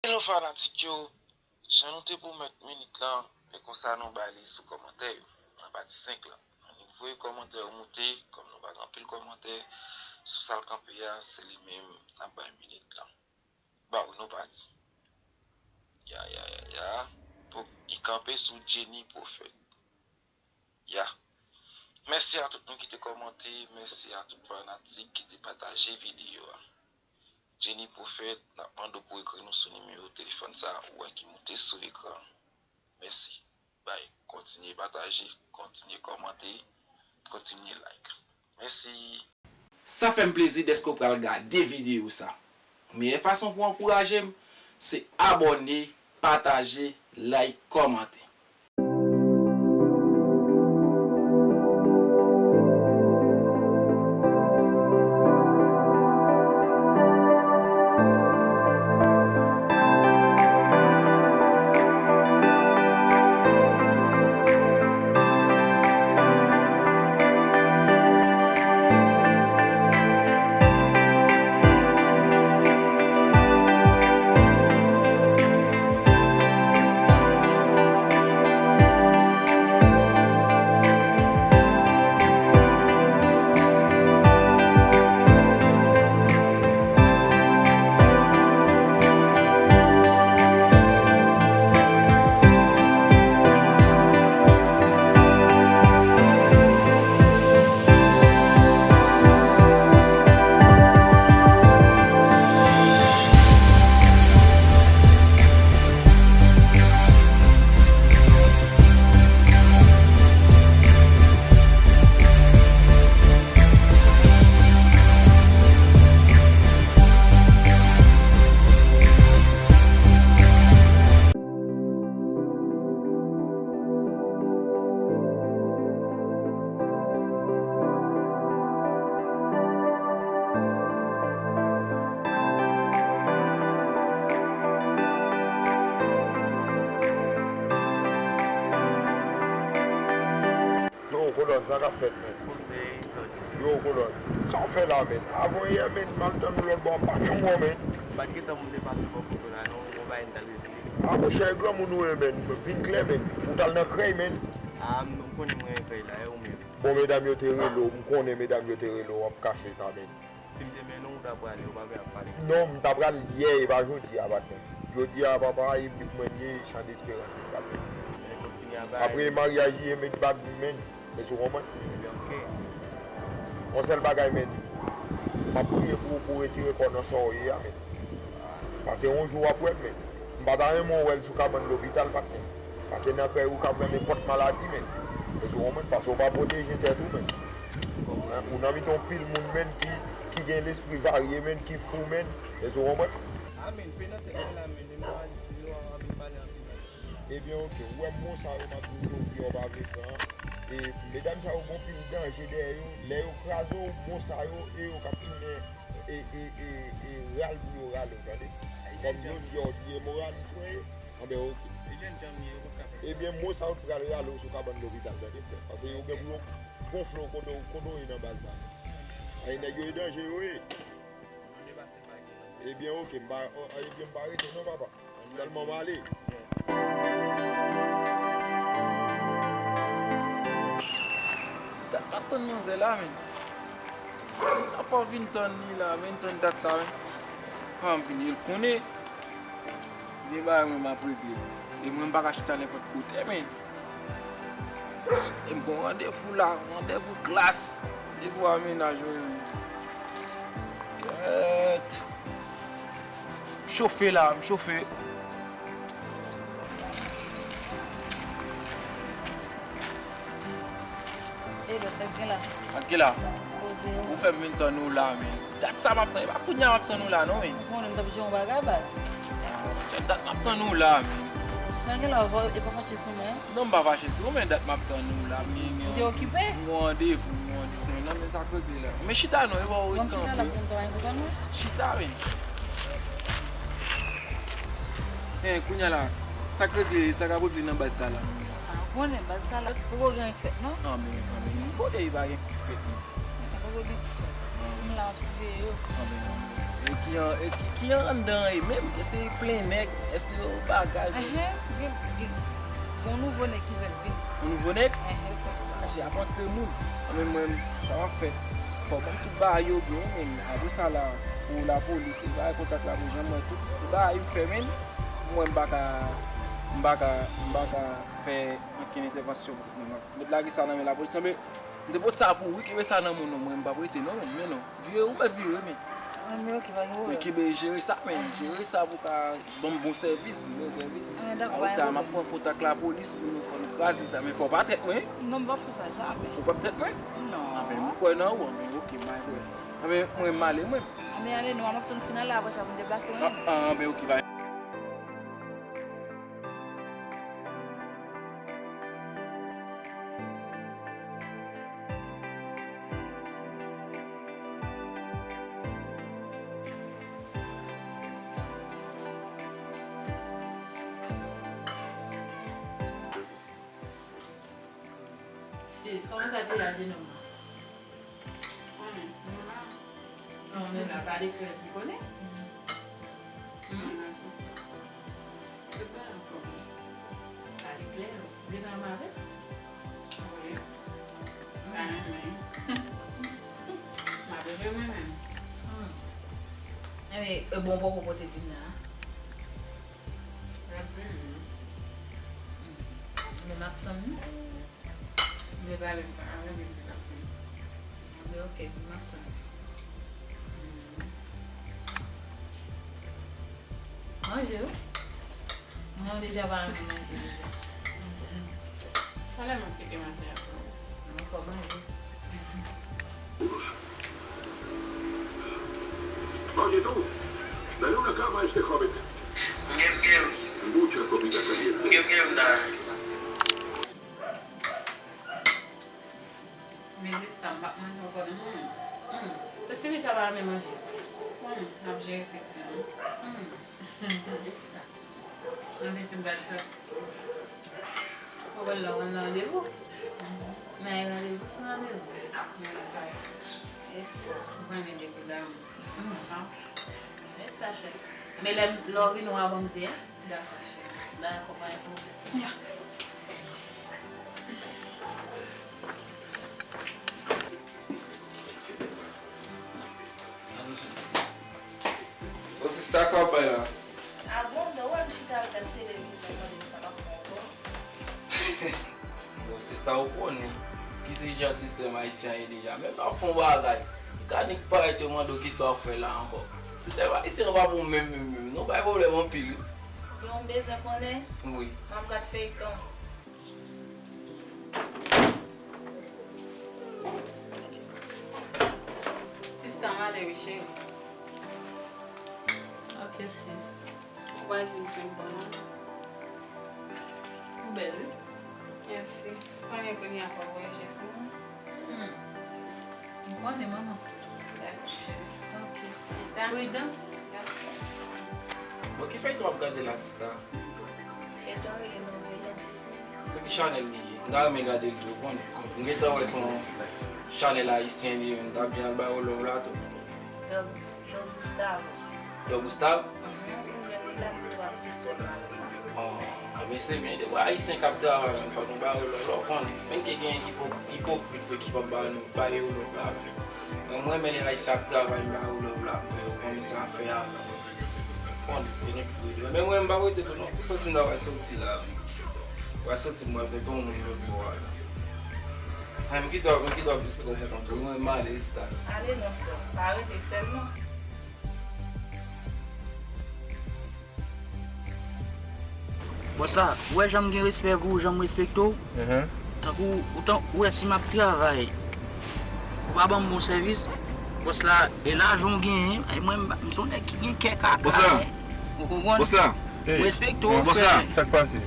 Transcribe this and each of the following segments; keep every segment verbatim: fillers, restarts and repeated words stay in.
Hello fanatik yo, jan nou te pwomèt minit lan, e konsa nou ba li sou kòmantè yo, nan pati senk lan. Annik voye kòmantè yo moute, kòm nou pa gen anpil kòmantè sou sa l kanpe a, se li menm n ap bay minit lan. Ba wi nou pati. Ya, ya, ya, ya. Pou, li kanpe sou Jenny Prophète. Ya. Mèsi a tout moun ki te kòmante, mèsi a tout fanatik ki te pataje videyo a. Jenny Prophète, n ap mande w pou ekri nou sou nimewo telefòn sa a ou wè ki moute sou ekran an. Mèsi. Bay, kontinye pataje, kontinye kòmante, kontinye like. Mèsi. Sa fè m plezi dèske w pral gade videyo sa. Meyè fason pou w ankouraje m, se abòne, pataje, like, kòmante. Yo, Kolòn, sa k ap fèt, men? Yo, Kolòn, sa w fè la, men? Avan yè, men, m al tann ou lòt bò, w pa t janm wè w, men. M pa t gentan pou m te pase bò kote w la, non, gon bagay m t al regle. A, monchè, granmoun ou ye, men. Vin klè, men. Ou t al nan krèy, men. A, m konnen mwen gen krèy la, e ou menm? Bon, medam yo te rele w, m konnen medam yo te rele w, w ap kache sa, men. Si m te mennen w, ou ta prale, ou pa vle ap pale. Non, m ta pral yè, e pa jodi a, patnè. Jodi a, papa, e bib mwen ye, chan desperans, patnè. Men kontinye a bay. Apre maryaj li, e met bag, men. Èske w konprann? Ebyen, oke. Yon sèl bagay, men. M ap priye pou ou, pou w retire kò w nan sa w ye a, men. Pase yon jou w ap wè l, men. M pa ta renmen w wè l sou kabann lopital, patnè. Pase nan krèy ou ka pran nenpòt maladi, men. Èske w konprann? Pase w pa pwoteje tèt ou, men. Ou nan mitan yon pil moun, men, ki, ki gen lespri varye, men, ki fou, men. Èske w konprann? A, men, pe nan tèt mwen la, men, e m pa di yo, a, m pale anpil. Ebyen, oke. Ou wè mo sa yo m ap di w jodi a, w pa vle pran. E medam sa yo gon pil danje dèyè yo. Lè yo kraze w, mo sa yo, e yo k ap tounen, e, e, e, e ral pou yo rale w, tande? Kòm jodi a, w di e moralis mwen ye, anben, oke. Ebyen, mo sa yo t pral rale w sou kabann lopital, tande, frè? Pase yo gen pou yo gonfle w kote w, kote w ye nan baz la. Ay, nèg yo e danje yo ye. Ebyen, oke, m pa, o, ebyen, m pa rete non, papa. Sèlman m ale. Dat m ap tann manzè la, men. Afò vin tann li la, vin tann dat sa, men. An vini, l konnen. Gen bagay mwen m ap regle. E mwen m pa ka chita nenpòt kote, men. E m gon randevou la, randevou klas. Randevou a mennaj mwen. Kèt. M chofe la, m chofe. E lòt, sa k gen la? Sa k gen la? Poze yo. Ou fè m vin tann ou la, men. Dat sa m ap tann, e pa kounye a m ap tann ou la, non, men. Ou konnen m t ap jere yon bagay, baz. Ah, chèf, dat m ap tann ou la, men. Sa k gen la, e pa fache sou mwen? Non, m pa fache sou ou, men dat m ap tann ou la, men. Ou te okipe? M gon randevou, m gon randevou. Men non, men sa k regle la. Men chita non, e pa ou ret kanpe. Chita, men. Hen, kounye a la, sa k regle, sa k ap regle nan baz sa la? Ah, ou konnen baz sa la, poko gen anyen k fèt, non? Anben, anben, kote li pa gen k fèt, non? Poko gen k fèt. M la, m ap siveye yo. Anben, e ki an, e ki, ki an anndan an ye menm? Èske plen nèg? Èske yo bagay? Enhen, gen, gen, gen yon nouvo nèg ki fèk vin. Yon nouvo nèg? Enhen, yo fèk vin. Chaje ap antre moun. Anben, mwen, sa m ap fè, fò ban m tout bagay yo byen, men apre sa la, pou lapolis, e bagay kontak la, pou jan mwen, tout, tout bagay m fè, men mwen, m pa ka, m pa ka, m pa ka fè ankenn entèvansyon kont moun nan. Mèt lage sa nan men lapolis, anben, m te pot sa pou ou, wi, kenbe sa nan men w non, mwen, m p ap rete non, men, men non. Vire, ou mèt vire, men. Anben, ok, pa gen pwoblèm. Men kenbe, jere sa, men, jere sa pou ka ban m bon sèvis, bon sèvis. Anben, dakò, pa gen pwoblèm. Apre sa, m ap pran kontak lapolis pou nou fè nou kraze sa, men fò w pa trèt mwen. Non, m p ap fè sa jamè. Ou p ap trèt mwen? Non. Anben, m kwè nan ou, anben, ok, m al kwè. Anben, mwen, m ale, mwen. Anben, ale non, m ap tann final la, apre sa, pou m deplase mwen. Ah, ah, anben, ok, bay. Sis, kòman sa te ye a, jenòm nan? Konnen, nou la. Non, nou la, pale klè pou konnen. Hmm? Konnen, sista. Se pa yon pwoblèm. Pale klè, ou gen dram avè l? Wi. Hmm. Pa renmen. M ap renmen menm. Hmm. Enben, e bon, poko pote vin la a. L ap vini. Hmm. Men m ap tann li. M te pale sa avè l, li di l ap vini. Anben, ok, m ap tann. Manje wi. Mwen deja pa renmen manje deja. Talè m ap kite manje a pou ou. Mwen fò manje. Oye tú, dale una cama a este hobbit. Gem, gem. Mucha comida caliente. Gem, gem, da. Men sista, m p ap manje ankò non. Hmm. Hmm. Tout timoun sa pa renmen manje. Hmm. N ap jere seksi nou. Hmm. Sista. Nan vin si m pa t sòti. Ou wè lè w nan randevou. Nan yon randevou se randevou. Men sa. E sa. Ou konnen de kou damou. Sa. E sa se. Men lè, lè w vini w a ban m zen. Dakò, cheri. Dakò, pa gen pwoblèm. Ya. Bon, sista, sa w bay la? A bon, non, wè m chita ap gad televizyon, mande m sa m ap fè ankò. Bon, sista, ou konnen ki se jan sistèm ayisyen an ye deja. Menm lè w ap fè yon bagay, ou ka nik parèt yo mande w kisa w ap fè la ankò. Sistèm ayisyen an pa pou menm, menm, menm. Nou bay pwoblèm anpil, wi. Yo, m bezwen konnen. Wi. M ap gad feyton. Sista, m ale wi, cheri. Ok, sis. Ou pral di m se m bon, non? Ou bèl, wi. Mèsi. Konnen kounye a fò w wè je sou mwen. Hmm. M konnen, manman. Dakò, cheri. Ok. Pridan. Pridan. Dakò. Bon, ki feyton w ap gade la, sista? Feyton rele Nouvèl Ayiti. Sou ki chanèl li ye? M ta renmen gade l tou, w konnen. M gentan wè se yon chanèl ayisyen li ye, m ta byen al ba yo love la tou. Dog, Dog Gustavo. Dog Gustavo? Mhm, m jwenn li la, m tou ap di sèl la. Oh, anben se byen, depi ayisyen k ap travay, menm fòk nou ba yo love la, w konnen. Menm ke gen ipo-, ipokrit vre ki p ap ba nou, ba yo love la vre. Mwen, mwen renmen lè ayisyen ap travay, m ba yo love la, m fè yo konnen se afè a. Bon, yo gen pou yo. Men mwen, m pa rete tou non. Pou soti m ta pral soti la. Pral soti, mwen, mwen tou moun lòt bò a la. Ay, m kite w, m kite w ap distrè w pou kont ou. Mwen, m ale, sista. Ale non, frè m. Pa rete sèl non. Bòs la, ou wè jan m gen respè pou ou, jan m respekte w? Mhm. Tankou, ou tan-, ou wè si m ap travay, ou pa ban m bon sèvis, bòs la, e lajan w genyen, e mwen, m, m se yon nèg ki gen kè kaka, men, ou konprann? Bòs la. Ou respekte w, frè. Bòs la. Sa k pase?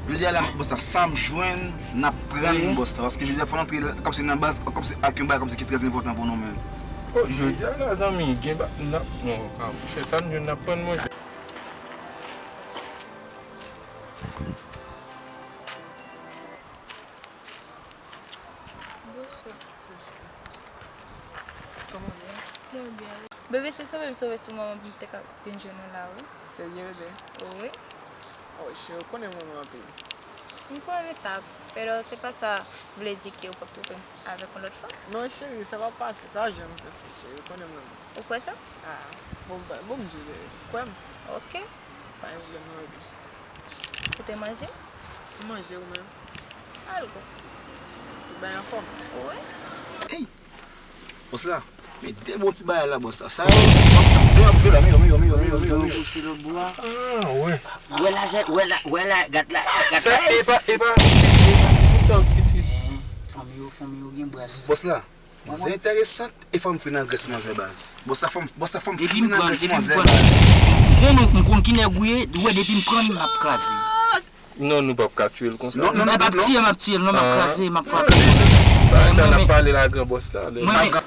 Jodi a la, bòs la, sa m jwenn, n ap pran, bòs la, paske jodi a fò n antre kòmsi nan baz, kòmsi ak yon bagay kòmsi ki trè enpòtan pou nou menm. Oh, jodi a la, zanmi, gen ba-, n ap, non, ah, monchè, sa n jwenn, n ap pran, monchè. Bonswa. Kòman w ye? Mwen byen. Bebe, se sove m sove sou manman pou m te ka vin jwenn ou la, wi. Serye, bebe? Wi. Oh, cheri, ou konnen m renmen w anpil. M konnen sa, pero se pa sa vle di ke ou p ap twonpe m avèk yon lòt fanm. Non, cheri, sa p ap pase, sa janm pase, cheri, ou konnen m renmen w. Ou kwè sa? Ah, bon, ba- bon, m di w, bebe, kwè m. Ok. Pa gen pwoblèm non, bebe. Ou te manje? M manje, ou menm? Alò. Tout bagay anfòm? Wi. Hey! Bòs la, men de bon ti bagay la, bòs la. Sa yo, m ap jwe la, men yo, men yo, men yo, men yo, men yo, men yo. Pouse lòt bò a. Ah, wè. Wè la, wè la, wè la, gad la, gad la. Sa, e pa, e pa, e pa ti kout sa, pitit. Eh, fanmi yo, fanmi yo gen bras. Bòs la, manzè enteresant e fanm fri nan grès manzè baz. Bòs la fanm, bòs la fanm fri nan grès manzè baz. M konn, m konn ki nèg ou ye, ou wè depi m pran l, m ap kraze. Non, nou p ap ka tiye l konsa. Non, non, non, non. M ap tiye, m ap tiye l, non, m ap kraze, m ap frakase. Bagay sa n ap pale la, gran bòs la. Mwen,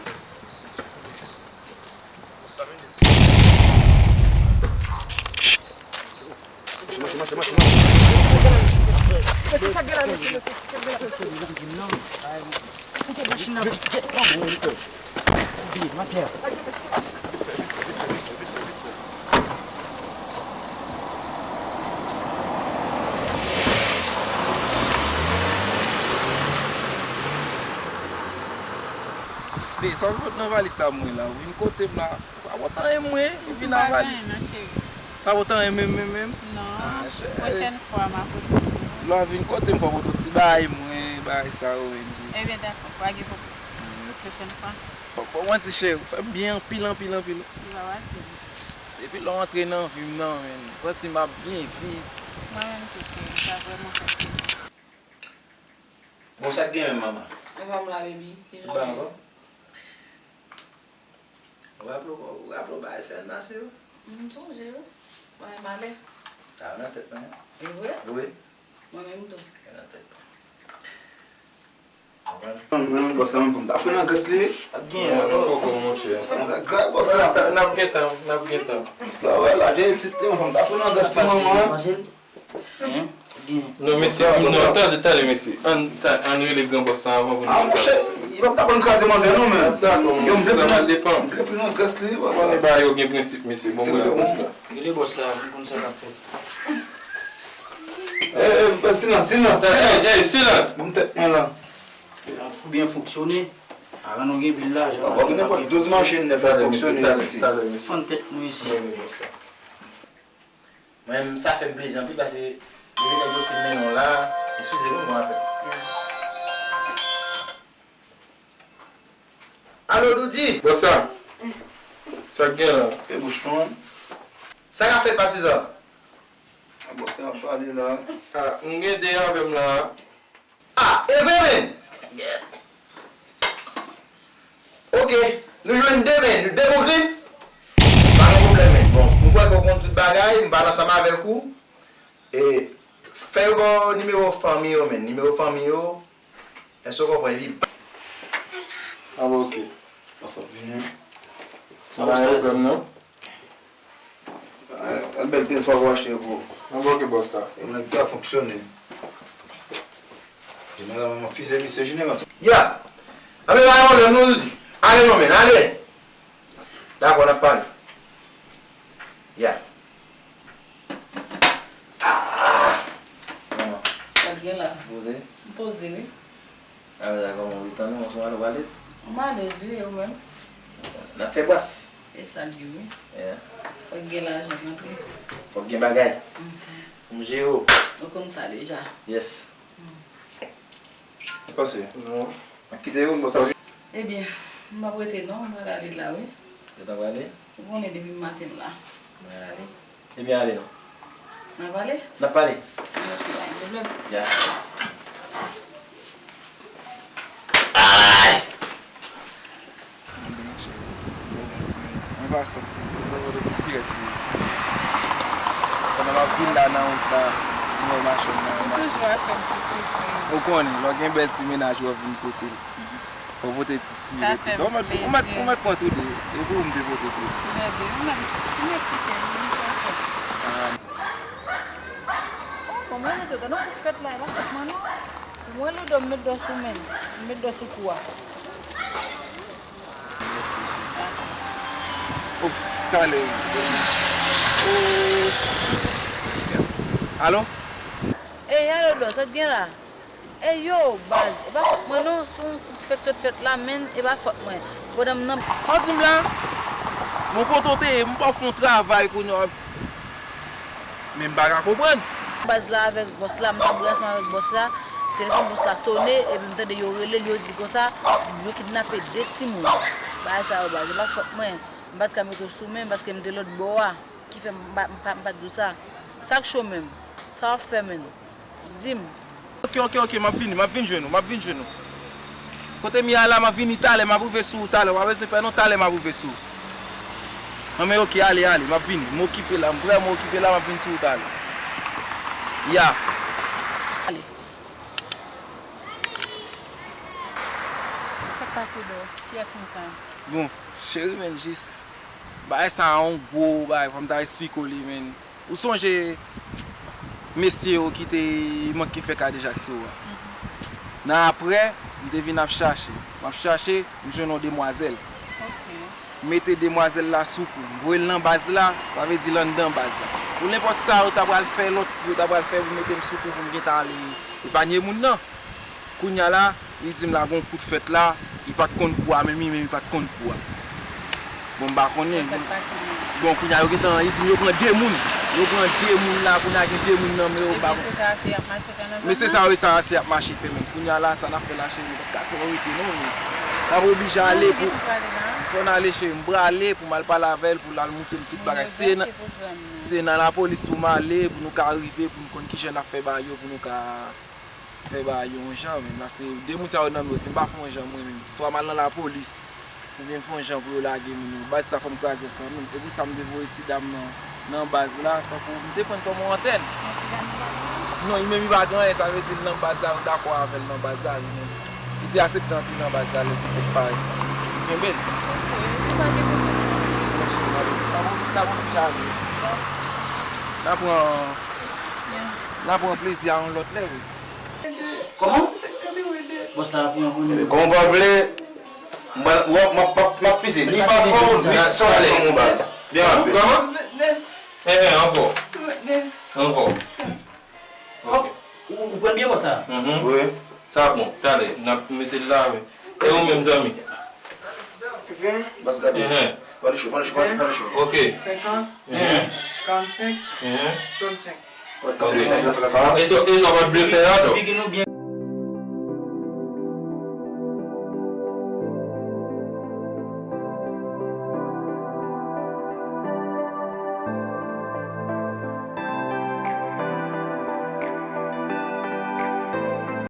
Be, sa w fout nan valiz sa mwen la, ou vin kote m la. Pa pote anyen mwen, ou vin avali. M pa gen anyen non, cheri. Pa pote anyen menm, menm, menm? Non. Ah, cheri. Pwochèn fwa, m a pote. Lè w vin kote m, fò w pote yon ti bagay mwen, bagay sa yo, menm. Ebyen, dakò, pa gen pwoblèm. Pwochèn fwa. Bon, bon, mwen di, cheri, ou fè m byen anpil, anpil, anpil. Li pa pase. Epi lè w antre nan vi m nan, menm, m santi m ap byen viv. Mwen menm tou, cheri, sa vrèman fè m plezi. Bon, sa k gen menm, manman? Anfòm la, baby. Ki jan w ye? Tout bagay anfòm? Ou raple w, ou raple w bagay semèn pase yo? M sonje wi. Mwen malè. Sa yo nan tèt mwen. E vre? Wi. Mwen menm tou. Yo nan tèt mwen. Konprann? Mwen menm bòs la menm fò m ta fre nan grès li. Ap gen non, non, poko, monchè. Sa, sa grav, bòs la. N ap gentan, n ap gentan. Bòs la, wè, la, jan isit li, fò m ta fre nan grès li, manman. Hein? Gen. Non, mesye, non, tande, tande, mesye. Ann, ta- ann rele gran bòs la anvan pou nou. Ah, monchè, li p ap ta konn kraze manzè, non, men. Dakò, monchè, sa va depann. M vle fri nan grès li, bòs la. Konnen bagay yo gen prensip, mesye. Bon, mwen la, bòs la. Rele bòs la, pou konn sa k ap fèt. Eh, eh, silans, silans, silans. Eh, eh, silans. Bon, tèt mwen la. Pou byen fonksyone, avan nou gen pil lajan. Ou gen nenpòt douz machin nèf la fonksyone isi. Fann tèt nou isi. Mwen menm, sa fè m plezi anpil paske depi nèg yo fin mennen w la, eskize m, mwen apèl. Alo, Doudi? Bòs la, sa k gen la? E bouch nou. Sa k ap fèt, patizan? Bòs la ap pale la. Ah, m gen de avè m la. Ah, e vre, men? Ok, nou jwenn de, men, de bon grenn? Pa gen pwoblèm, men. Bon, m kwè ke w konn tout bagay, m pale ansanm avèk ou. E, fè yo ba w nimewo fanmi yo, men. Nimewo fanmi yo, èske w konprann? Epi, ah, bon, ok. Sa ap vini. Sa pa gen pwoblèm, non. Yon bèl tenis pa pou achte pou ou. Mwen bòke bòs la. E mwen ki ka fonksyone. Jeneral, mwen fise misye jeneral. Ya! Anben, pa gen pwoblèm, nou di. Ale non, men, ale! Dakò, n ap pale. Ya. Ah! Manman. Sa k gen la? Poze? M poze, wi. Avè sa kòman ou ye? Tann ou, ou alèz? M alèz wi, e ou menm? N ap fè bras. E sa l ye wi. Yeah. Fòk gen lajan k antre. Fòk gen bagay. Mhm. Pou m jere w. Ou konn sa deja. Yes. Mm. Pase. Non. M ap kite yo, m pase. Ebyen, m p ap rete non, m pral ale la wi. Ou ta prale? Ou konnen depi maten m la. M pral ale. Ebyen, ale non. N ap pale? N ap pale. Ok, pa gen pwoblèm. Ya. Ay! Mwen pase. Mwen pote ti sirèt pou ou. Pandan m ap vin la nan wout la, m wè machann nan yon machann. Ou toujou ap fè m ti sipriz. Ou konnen, lè w gen bèl ti mennaj ou ap vin kote l. Fò pote ti sirèt, tou sa. Ou mèt, ou mèt, ou mèt pran tou de. E pou ou m te pote tou. Bebe, ou mèt, ou mèt kite m vin pran sòt. Ah. Oh, bon, mwen Ludo, gade yon kout fèt la, e pa fèt mwen non. Mwen Ludo, m met dò sou men, m met dò sou kou a. Talè. Alo? Ey, alo, Dò, sa k gen la? Ey, yo, baz, e pa fòt mwen non, se yon kou k fèk sot fèt la, menn, e pa fòt mwen. Pandan m nan Sa w di m la? Bon, kote w te ye? M pa fè yon travay kounye a. Men m pa ka konprann. Baz la avèk bòs la, m t ap bwè ansanm avèk bòs la. Telefòn bòs la sonnen, epi m tande yo rele l, yo di konsa, yo kidnape de timoun. Bagay sa yo, baz, e pa fòt mwen. M pa t ka mete w sou men m paske m te lòt bò a. Ki fè m pa, m pa, m pa t di w sa. Sa k cho menm? Sa w ap fè menm? Di m. Ok, ok, ok, m ap vini, m ap vin jwenn ou, m ap vin jwenn ou. Kote m ye a la, m ap vini talè, m ap rive sou ou talè, w pa bezwen pè non, talè m ap rive sou ou. Anben, ok, ale, ale, m ap vini, m okipe la, m vrèman okipe la, m ap vin sou ou talè. Ya. Ale. Sa k pase, Dò? Kiyès moun sa? Bon, cheri, men jis, bagay sa a yon gwo bagay, fò m ta esplike w li, men. Ou sonje mesye yo ki te manke fè Kadejak sou ou a? Nan apre, m te vin ap chache. M ap chache, m jwenn yon demwazèl. M mete demwazèl la sou kou. M voye l nan baz la, sa vle di l anndan baz la. Pou nenpòt sa yo ta pral fè lòt, yo ta pral fè pou mete m sou kou pou m gentan ale epanye moun nan. Kounye a la, li di m la gon kou t fèt la, li pa t konn kou a, menm li menm li pa t konn kou a. Bon, m pa konnen. Bon, kounye a yo gentan, li di m yo pran de moun. Yo pran de moun la, kounye a gen de moun nan men yo, m pa konnen. Mesye sa yo, se y ap mache fè menm. Mesye sa yo, se y ap mache fè menm. Kounye a la, sa n ap fè la, cheri, nou p ap ka twò rete, non. N ap oblije ale pou, fò n ale, cheri, m prale pou m al pale avè l, pou l al montre m tout bagay. Se nan, se nan lapolis pou m ale, pou nou ka rive, pou n konn kijan n ap fè bagay yo, pou nou ka fè bagay yo yon jan, men, paske de moun sa yo nan men yo, si m pa fè yon jan mwen menm, swa m al nan lapolis, oubyen m fè yon jan pou yo lage moun yo. Baz sa fò m kraze l kanmenm. Epi sa m te voye ti dam nan, nan baz la, tankou m te pran l kòm yon antèn. Non, li menm li pa gen anyen, sa vle di l nan baz la, yo dakò avè l nan baz la, li menm. Li te aksepte antre nan baz la, lè l te fèk parèt. Li kenbe l. N a pran, n a pran plezi a yon lòt lè, wi. Kòman? Bòs la ap pran pou nou. Kòman w pa vle? M ap, m ap, m ap, m ap fize. Ni pa fò, ni sòt nan mon baz. Byen rapid. Kòman? Eh, eh, ankò. Ankò. Ok. Ou, ou pran byen bòs la? Mhm. Wi. Sa bon. Talè, n ap mete l la, wi. E ou menm, zanmi? Ven. Baz gade. Mhm. Pale cho, pale cho, pale cho, pale cho. Ok. Senkant. Mhm. Karannsenk. Mhm. Trannsenk. Ok. E sa, e sa w pa t vle fè a, non?